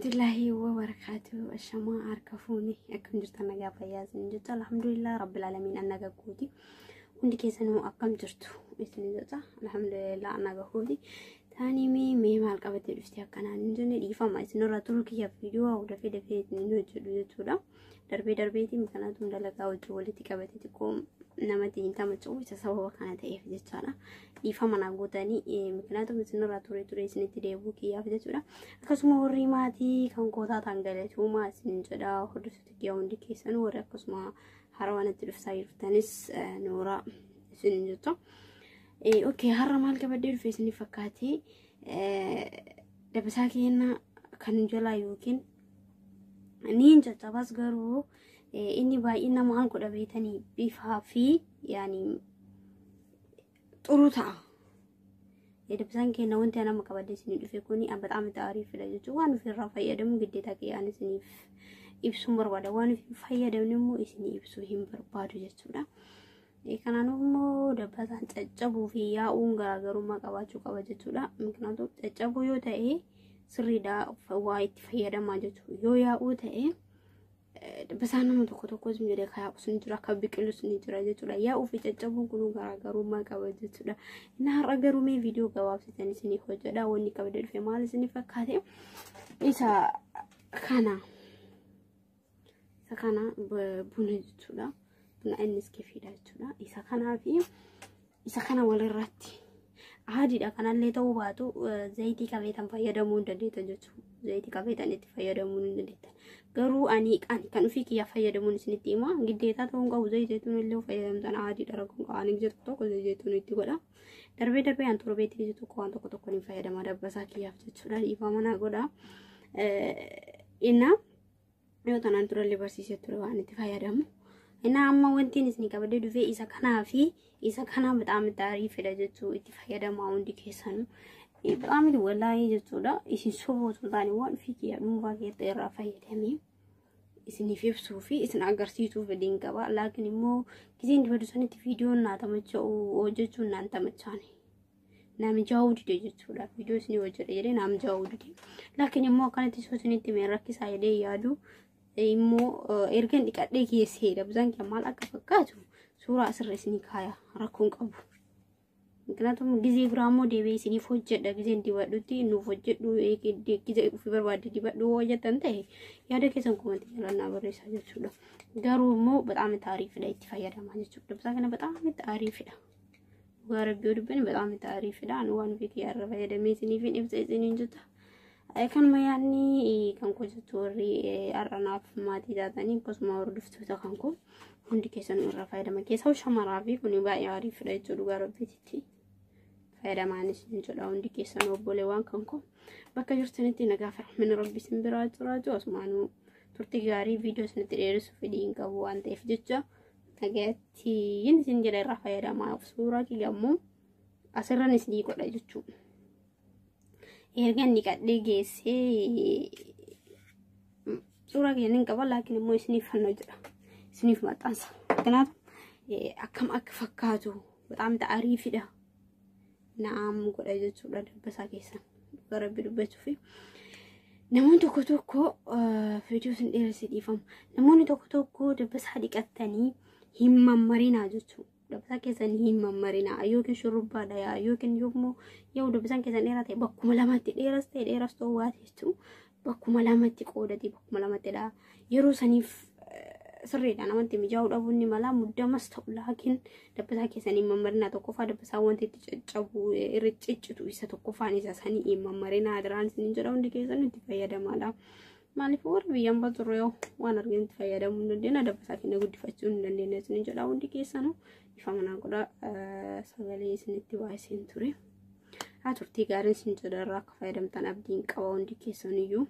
Warahmatullahi wabarakatuh. Ashamaa harka fuuni, akkam jirtan? Nagaa fayyaa isin jecha. Alhamdulillah rabbil alamin, an nagaa kooti. Hundi keessanuu akkam jirtu isin jecha. Alhamdulillah, an nagaa kooti. Taanii mee maal qabattee dhufte akkanaan hin jenne, dhiifama isinirra turu kiyya, viidiyoo dafee dafee isin hojjedhu jechuudha. Darbee darbeetiin kanaatu dalagaa wajjin walitti qabate xiqqoo namatti hin tamacha'u, isa sababa kana ta'eef jechaadha. Dhiifama naa gootanii, miknaatum isinirraa ture ture isinitti deebi'uu kiyyaaf jechuudha. Akkasuma warri maatii kan kootaa ta'an galatuumaa isin jedha, hordoftoota kiyyaa hundi keessan, warri akkasuma haarawaa natti dhuftaa jirtanis noora isin jettu. Okay, har'a maal qabadhee dhufe isin fakkaate? Dabasaa keenya kan jalaa yookiin niin caccabas, garuu inni baay'ina maal godha beetanii, bifaa fi yaani xuruu ta'a. Dabasaan keenya wanti nama qabadee isinii dhufe kuni በጣም ariifidha jechuudha. Waan ofirraa fayyadamu giddeeta kiyyaan isiniif ibsuun barbaada. Waan ofii fayyadamne immoo isinii ibsuu hin barbaadu jechuudha. Kanaaf immoo dabasaan caccabuu fi yaa'uun garaagarummaa qabaachuu qaba jechuudha. ምክንያቱም caccabuu yoo ta'e sirriidha, waa itti fayyadamaa jechuudha. Yoo yaa'uu ta'e dabasaan nama tokko tokkos jedhee ka yaa'us ni jira, akka biqilus ni jira jechuudha. Yaa'uu fi caccabuun kun garaagarummaa qaba jechuudha. Inni har'a garuu mee viidiyoo gabaabsitan isiniif hojjedha. Wanni qabdee dhufe maal isiniif fakkaate? Isa kana. Isa kana buna jechuudha. Buna innis kefiidha jechuudha. Isa kanaa fi isa kana walirratti adiidha. Kanallee ta'uu baatu zayitii qabeetan fayyadamuu hin dandeettan jechuudha. Zayitii qabeetan itti fayyadamuu hin dandeettan. Garuu ani kan ofii kiyyaa fayyadamuun isinitti hima. Giddeetaa ta'uu hin qabu, zayituun illee fayyadamtan adiidha, rakkoon qabu. Ani gisee tokko tokko zayituun itti godha. Darbee darbee an torbeetti gisee tokko waan tokko tokko ni fayyadama dabbasaa kiyyaaf jechuudha. Dhiifama naa godha. Inna yoo tanaan durallee barsiisee ture waan itti fayyadamu. Inna amma wanti isin qabadee dhufee isa kanaa fi isa kana በጣም ariifidha jechuu, itti fayyadamaa hundi keessanuu. በጣም wallaahii jechuudha. Isin soboo osoo hin taane waan ofii kiyya dhuunfaa keessatti irraa fayyadamee isiniif ibsuu fi isin agarsiisuu fedhiin qaba. Laakiin immoo giseen dibadu sanitti viidiyoon naa tamacha'u hojjechuun naan tamachaani. Naa mijaa'uu dide jechuudha. Viidiyoo isinii hojjedha jedhee naa mijaa'uu dide. Laakiin immoo akkanatti soo isinitti mee rakkisaa jedhee yaadu immoo ergan dhiqadhee keesseedha. Bisaan kee maal akka fakkaatu suuraa asirra isinii kaaya, rakkoon qabu. ምክንያቱም ጊዜ biraa immoo deebi'ee isiniif hojjedha, giseen dibadhutti nuuf hojjedhu, gisee ofii barbaadde dibadhu hojjetan ta'e yaada keessan komantii jalannaa barreessaa jechuudha. Garuu immoo በጣም ariifidha, itti fayyadamaa jechuudha. Dabsaa kana በጣም ariifidha. Dhugaa rabbii yoo dubbanne በጣም ariifidha. Ani waan ofii kiyyaarra fayyadamee isiniif ibsa isiniin jetta. Kanuma yaadni kan koo jettu, warri har'anaaf maatii taatanii akkasuma hordoftoota kan koo hundi keessan irraa fayyadama. Keessaa shamaraa fi kun baay'ee ariifidha jechuudha, dhugaa rabbiititti. Fayyadamaanis ni jedha, hundi keessan obboleewwan kan koo bakka jirtanitti nagaa fi rahmanni rabbi isin biraa jiraatu. Asumaanuu turtii gaarii, viidiyoo isinitti dheeressuuf fedhii hin qabu waan ta'eef jecha nagaatti isin jedha, irraa fayyadamaa. Suuraa kiyya immoo asirran isinii godha jechuudha. Erga inni qadhee geessee suuraa kiyya ni qaba, laakiin immoo isiniif fannoo jedha, isiniif maxxansa. Kanaaf akkam akka fakkaatu በጣም ariifidha. Na'am godha jechuudha dabbasaa keessan, dhugaa rabbi dubbachuu fi namoonni tokko tokko viidiyoo isin dheeressee dhiifamu. Namoonni tokko tokko dabbasaa dhiqattanii hin mammarinaa jechuudha. Dabbasaa keessan hin mammarinaa, yookiin shurrubbaa dhayaa, yookiin yommuu yoo dabbasaan keessan dheeraa ta'e bakkuma lamatti dheeras ta'e dheeras ta'uu waate jechuudha. Bakkuma lamatti qoodate bakkuma lamatti dha. Yeroo saniif sirriidha, namatti mijaa'uu dhabuun ni mala, muddamas ta'u, laakiin dabbasaa keessan hin mammarinaa. Tokkoffaa dabbasaa wanti itti caccabu irra ciccitu isa tokkoffaan isa sanii hin mammarinaa, adaraan isiniin jedha, hundi keessan itti fayyadamaadha. Maaliif warri biyyaan baturre yoo waan arginu itti fayyadamuu hin dandeenya, dabbasaa keenya guddifachuu hin dandeenya isiniin jedha. Hundi keessanuu ifa manaa godha, sagalee isinitti baay'iseen ture. Haa, turtii gaariin isin jedha, irraa akka fayyadamtan abdiin qaba hundi keessaniyyuu.